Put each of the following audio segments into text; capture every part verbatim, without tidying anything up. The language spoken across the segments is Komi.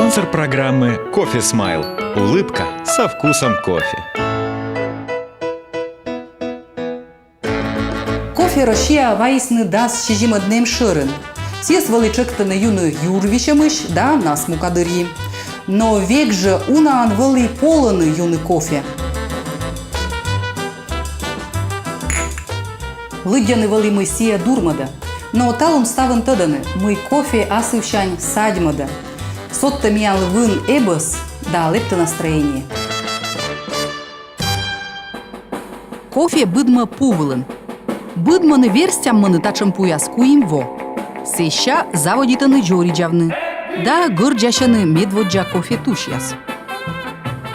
Спонсор программы — Кофе Смайл. Улыбка со вкусом кофе. Кофе Россияӧ вайисны дас сизимӧд нэм шӧрын. Сійӧс вӧлі тшӧктӧны юны юр висьӧмысь да насмука дырйи. Но век жӧ унаӧн вӧлі полӧны юны кофе. Лыддьӧны вӧлі, мый сійӧ дурмӧдӧ. Но талун ставӧн тӧдӧны, мый кофе асывсянь садьмӧдӧ. Содтӧ миянлы вын эбӧс да лэптӧ настроение. Кофе быдмӧ пу вылын. Быдмӧны-верстяммӧны татшӧм пуяс куим во. Сэсся заводитӧны дзоридзавны да гӧрдзасьӧны медводдза кофе тусьяс.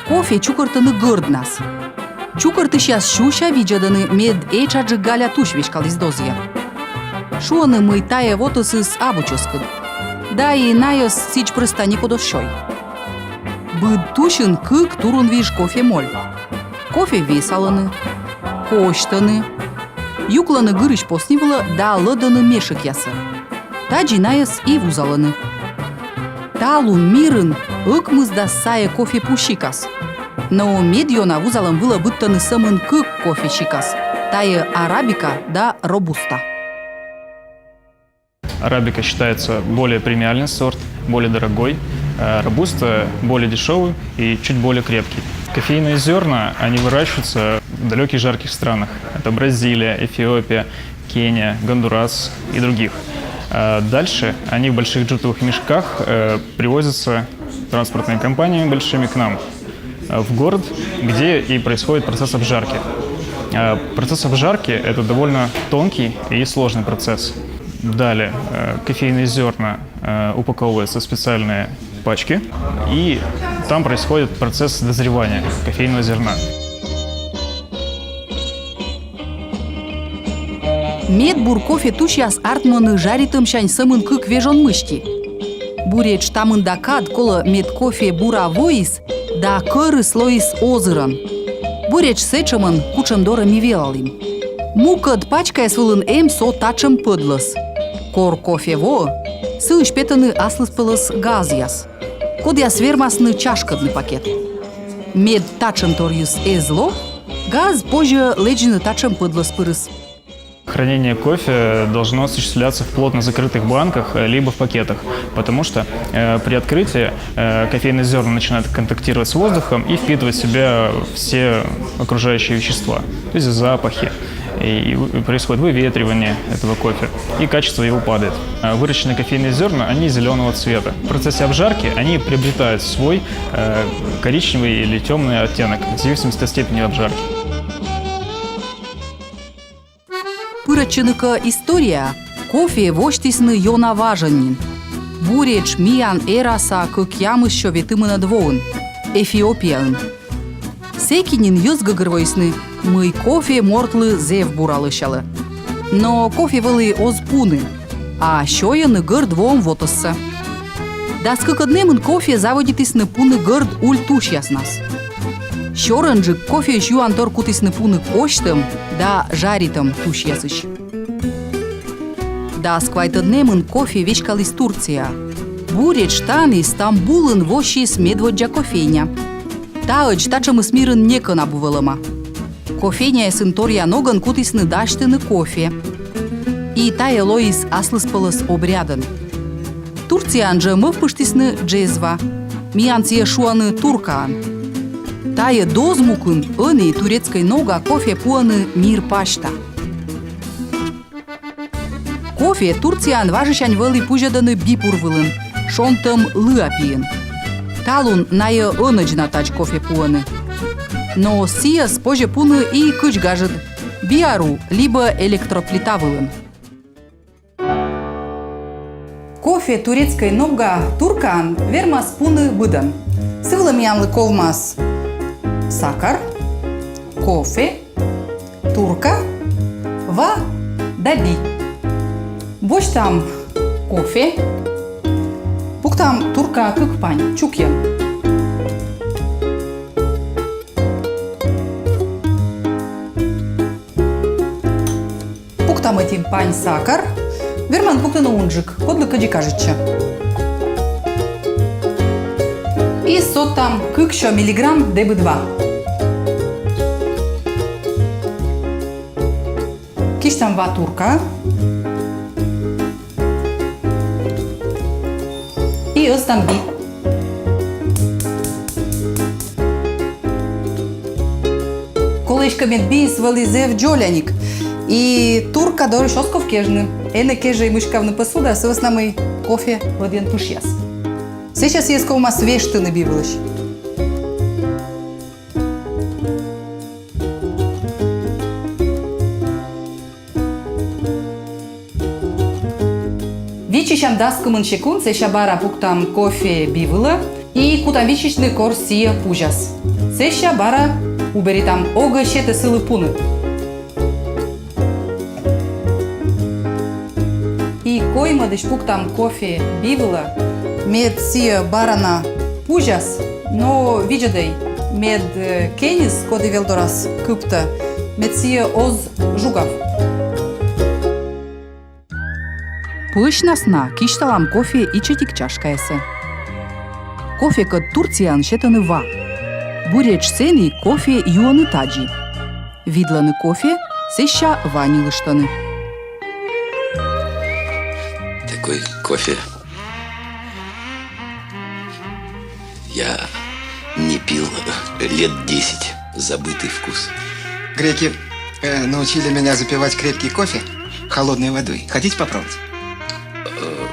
Кофе чукӧртӧны гӧрднас. Чукӧртысьяс сюся видзӧдӧны, мед этшаджык галя тусь веськаліс дозйӧ. Шуӧны, мый тайӧ вотӧсыс абу чӧскыд. Да и найӧс сідз прӧста некод оз сёй. Быд тусьын кык турунвиж кофемоль. Кофе весалӧны, косьтӧны, юклӧны гырысь посни вылӧ да лӧдӧны мешӧкъясӧ. Тадзи найӧс и вузалӧны. Талун мирын ӧкмысдас сайӧ кофе пу сикас. Но медъёна вузалӧм вылӧ быдтӧны сӧмын кык кофе сикас. Тайӧ арабика да робуста. Арабика считается более премиальный сорт, более дорогой, э, робуста более дешевый и чуть более крепкий. Кофейные зерна, они выращиваются в далеких жарких странах. Это Бразилия, Эфиопия, Кения, Гондурас и других. Э, дальше они в больших джутовых мешках, э, привозятся транспортными компаниями большими к нам, э, в город, где и происходит процесс обжарки. Э, процесс обжарки — это довольно тонкий и сложный процесс. Далее, э, кофейные зерна, э, упаковываются в специальные пачки, и там происходит процесс дозревания кофейного зерна. Медбур кофе тусьяс артмӧны жаритӧмсянь сӧмын кык вежон мысти. Буретш та мында кад колӧ, мед кофе бура воис да кӧрыс лоис озырӧн. Буретш сэтшӧмӧн, кутшӧм дорӧ ми велалім. Мукӧд пачкаяс вылын эм со татшӧм пӧдлӧс. Кор кофе воӧ, сыысь петӧны аслыспӧлӧс газъяс, кодъяс вермасны чашкӧдны пакет. Мед татшӧм торйыс эз ло, газ позьӧ лэдзны татшӧм пӧдлӧс пырыс. Хранение кофе должно осуществляться в плотно закрытых банках, э, либо в пакетах, потому что, э, при открытии, э, кофейные зерна начинают контактировать с воздухом и впитывать в себя все окружающие вещества, то есть запахи, и, и вы-, происходит выветривание этого кофе, и качество его падает. Э, выращенные кофейные зерна, они зеленого цвета. В процессе обжарки они приобретают свой, э, коричневый или темный оттенок, в зависимости от степени обжарки. Пырӧдчыны кӧ историяӧ, кофе восьтісны ёна важӧн нин. Буретш миян эраса кӧкъямыссё ветымынӧд воын, Эфиопияын. Сэки нин йӧз гӧгӧрвоисны, мый кофе мортлы зэв бура лӧсялӧ. Но кофе вӧлі оз пуны, а сёйӧны гӧрд воӧм вотӧссӧ. Дас кыкӧд нэмын кофе заводитісны пуны гӧрд уль тусьяснас. Сёрӧнджык кофеысь юан тор кутісны пуны косьтӧм да жаритӧм тусьясысь. Дас квайтӧд нэмын кофе веськаліс Турцияӧ. Буретш тані, Стамбулын, воссис медводдза кофейня. Таӧдз татшӧмыс мирын некӧн абу вӧлӧма. Кофейняясын торъя ногӧн кутісны дасьтыны кофе. И тайӧ лоис аслыспӧлӧс обрядӧн. Турцияын жӧ мӧвпыштісны джезва. Миян сійӧс шуӧны туркаӧн. Тайӧ дозмукын ӧні турецкӧй нога кофе пуӧны мир пасьта. Кофе Турцияын важысянь вӧлі пузьӧдӧны бипур вылын, шонтӧм лыа пиын. Талун найӧ ӧнӧдз на тадз кофе пуӧны. Но сійӧс позьӧ пуны и кыдз гажӧд, биару либӧ электроплита вылын. Кофе турецкӧй нога туркаын вермас пуны быдӧн. Сы вылӧ миянлы ковмас сакар, кофе, турка, ва да би. Босьтам кофе, пуктам туркаӧ кык пань, чукйӧн. Пуктам ӧти пань сакар. Верман пуктыны унджык, кодлы кыдзи кажитчӧ. И содтам кыксё миллиграмм Д Б два. Кисьтам ва турка. И ӧзтам би. Колӧ эськӧ, мед биыс вӧлі зэв дзоляник. И турка дорысь оз ков кежны. Энӧ кежӧй мыськавны посуда, сы вӧсна мый кофе ӧдйӧн пышъяс. Сэсся сійӧс ковмас вештыны би вылысь. Виччысям дас кымын секунд, сэсся бара пуктам кофе би вылӧ и кутам виччысьны, кор сійӧ пузяс. Сэсся бара уберитам, огӧ сетӧ сылы пуны. И коймӧдысь пуктам кофе би вылӧ, мед сійӧ бара на пузяс, но видзӧдӧй, мед, э, кеньыс, коді велдорас кыптӧ, мед сійӧ оз жугав. Пӧсьнас на кисьталам кофе ичӧтик чашкаясӧ. Кофекӧд Турцияын сетӧны ва. Буретш сэні кофе юӧны тадзи. Видлӧны кофе, сэсся ва ньылыштӧны. Такой кофе я не пил лет десять. Забытый вкус. Греки, э, научили меня запивать крепкий кофе холодной водой. Хотите попробовать? Э,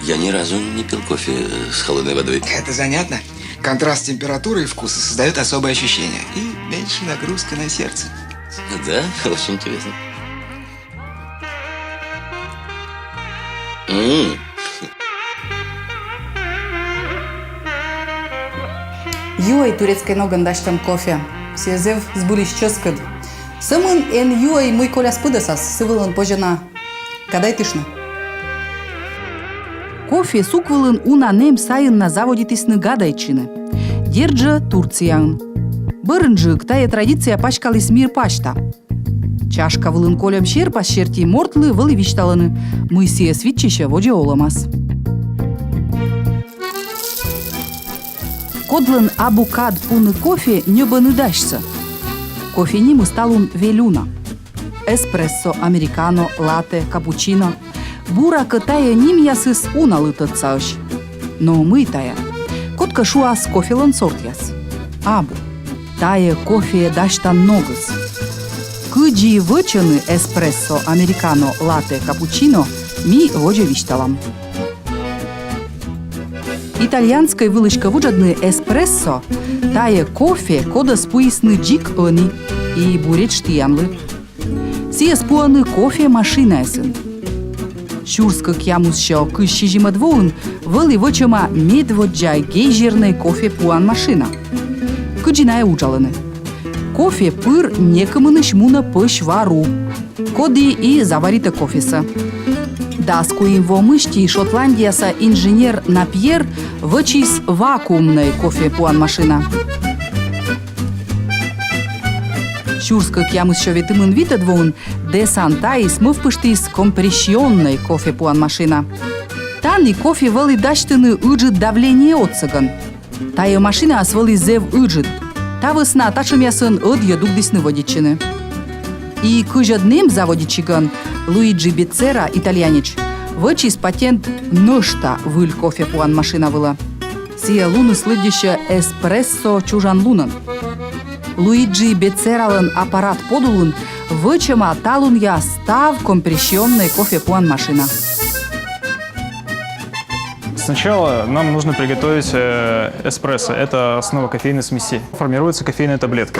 я ни разу не пил кофе, э, с холодной водой. Это занятно. Контраст температуры и вкуса создаёт особое ощущение. И меньше нагрузка на сердце. Да, очень интересно. М. Юӧй турецкӧй ногӧн дасьтӧм кофе. Сійӧ зэв збыльысь чӧскыд. Сӧмын эн юӧй, мый коляс пыдӧсас, сы вылын позьӧ на гадайтыштны. Кофе сук вылын уна нэм сайын на заводитісны гадайтчыны. Дерт жӧ, Турцияын. Бӧрынджык тайӧ традиция паськаліс мир пасьта. Чашка вылын кольӧм серпас серти мортлы вӧлі висьталӧны, мый сійӧс виччысьӧ водзӧ олӧмас. Кодлӧн абу кад пуны кофе, ньӧбӧны дасьсӧ. Кофе нимыс талун вель уна. Эспрессо, американо, латте, капучино. Буракӧ, тайӧ нимъясыс уналы тӧдсаӧсь. Но мый тайӧ? Кодкӧ шуас кофелӧн сортъяс. Абу. Тайӧ кофеӧ дасьтан ногыс. Кыдзи вӧчӧны эспрессо, американо, латте, капучино, ми водзӧ висьталам. Итальянскӧй вылысь кӧ вуджӧдны, эспрессо — тайӧ кофе, кодӧс пуисны дзик ӧні и буретш тіянлы. Сійӧс пуӧны кофемашинаясын. Сюрс кӧкъямыссё кызь сизимӧд воын вӧлі вӧчӧма медводдза гейзернӧй кофе пуан машина. Кыдзи найӧ уджалӧны? Кофе пыр некымынысь мунӧ пӧсь ва ру, коді и заваритӧ кофесӧ. Дас куим во мысти Шотландияса инженер Напьер вӧчис вакуумнӧй кофе пуан машина. Сюрс кӧкъямыссё ветымын витӧд воын Де Сантаис мӧвпыштіс компрессионнӧй кофе пуан машина. Тані кофе вӧлі дасьтӧны ыджыд давление отсӧгӧн. Тайӧ машинаыс вӧлі зэв ыджыд. Та вӧсна татшӧмъясӧн ӧдйӧ дугдісны вӧдитчыны. И кызьӧд нэм заводитчигӧн Луиджи Беццера, итальянец, вӧчис патент нӧшта выль кофе пуан машина вылӧ. Сійӧ луныс лыддьыссьӧ эспрессо чужан лунӧн. Луиджи Беццералӧн аппарат подулын вӧчӧма талунъя став компрессионнӧй кофе пуан машина. Сначала нам нужно приготовить, э, эспрессо. Это основа кофейной смеси. Формируется кофейная таблетка.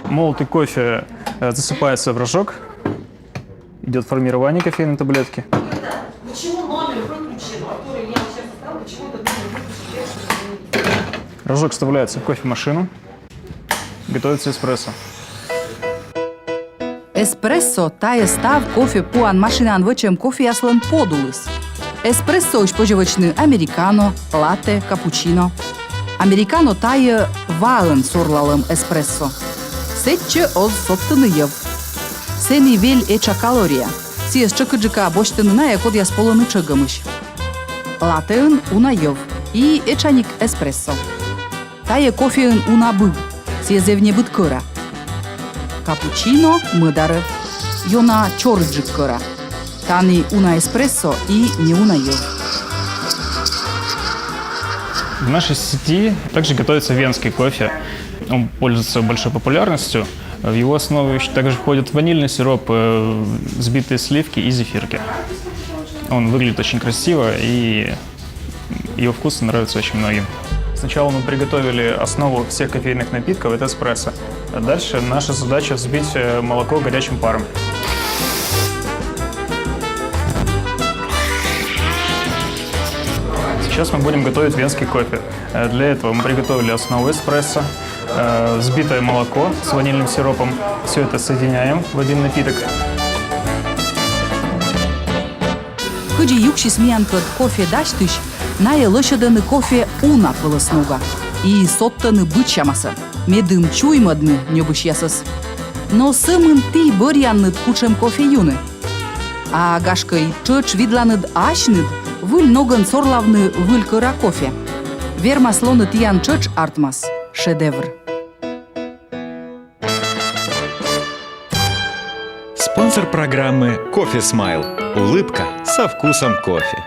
Молотый кофе, э, засыпается в рожок. Идёт формирование кофейной таблетки. Почему номер выключен, который я сейчас вставлю, почему этот номер выключен? Рожок вставляется в кофемашину. Готовится эспрессо. Эспрессо — тайӧ став кофе пуан машинаын вӧчӧм кофеяслӧн подулыс. Эспрессоысь позьӧ вӧчны американо, латте, капучино. Американо — тайӧ ваӧн сорлалӧм эспрессо. Сэтчӧ оз содтыны йӧв. Сэні вель этша калория. Сійӧс тшӧкыдджыка босьтӧны найӧ, кодъяс полӧны тшӧгӧмысь. Латтэын уна йӧв и этшаньыд эспрессо. Тайӧ кофеын уна быд, сійӧ зэв небыд кӧра. Капучино мӧдарӧ, ёна чорыдджык кӧра. Тані уна эспрессо и неуна йӧв. В нашей сети также готовится венский кофе. Он пользуется большой популярностью. В его основу ещё также входят ванильный сироп, э, взбитые сливки и зефирки. Он выглядит очень красиво, и его вкус нравится очень многим. Сначала мы приготовили основу всех кофейных напитков, это эспрессо. А дальше наша задача взбить э, молоко горячим паром. Сейчас мы будем готовить венский кофе. Э, Для этого мы приготовили основу эспрессо, э, взбитое молоко с ванильным сиропом. Все это соединяем в один напиток. Кыдзи юксис миянкӧд кофе дасьтысь, найӧ лӧсьӧдӧны кофе уна пӧлӧс нога и содтӧны быдсямасӧ, медым чуймӧдны ньӧбысьясӧс. Но сӧмын ті бӧръянныд кутшӧм кофе юны. А гашкӧ и тшӧтш видланныд асьныд выль ногӧн сорлавны выль кӧра кофе. Вермас лоны тіян тшӧтш артмас шедевр. Спонсор программы Кофе Смайл. Улыбка со вкусом кофе.